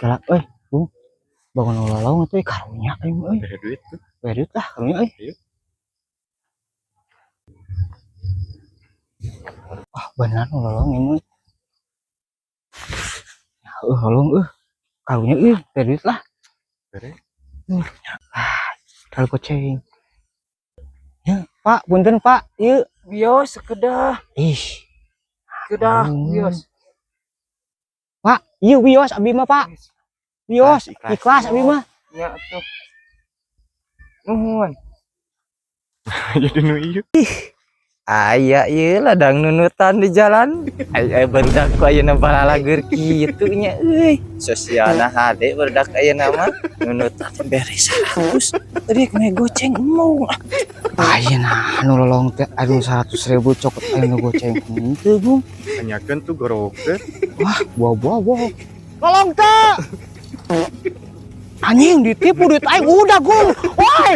Kela euy, Bung. Bangun lolong atuh karunya aing euy. Bere duit tuh. Bere duit lah karunya euy. Ayo. Ah, benar nu lolong ini. Ya, lolong euy. Karunya euy, bere duit lah. Bere. Ah, terlalu goceng. Ya, Pak, punten Pak, ieu. Wios sekedah, Ih, sekedah, Hmm. wios. Pak, ieu wios abi mah, Pak. Wios, Ikhlas, ikhlas abi mah. Ya tuh. Nuhun. Jadi nu ieu. Aya ieu ladang nunutan di jalan. Ay ay barudak ku ayeuna balalager kitu nya euy. Sosialna hade barudak ayeuna mah nunutan bere 100. Tadi meh goceng embung. Ayeuna anu lolong teh anu 100.000 cokot aya nu goceng henteu, Bung. Tanyakeun tuh gorokeun. Wah, buah-buah buah. Lolong teh. Anjing ditipu duit aing udah, Gung. Woi.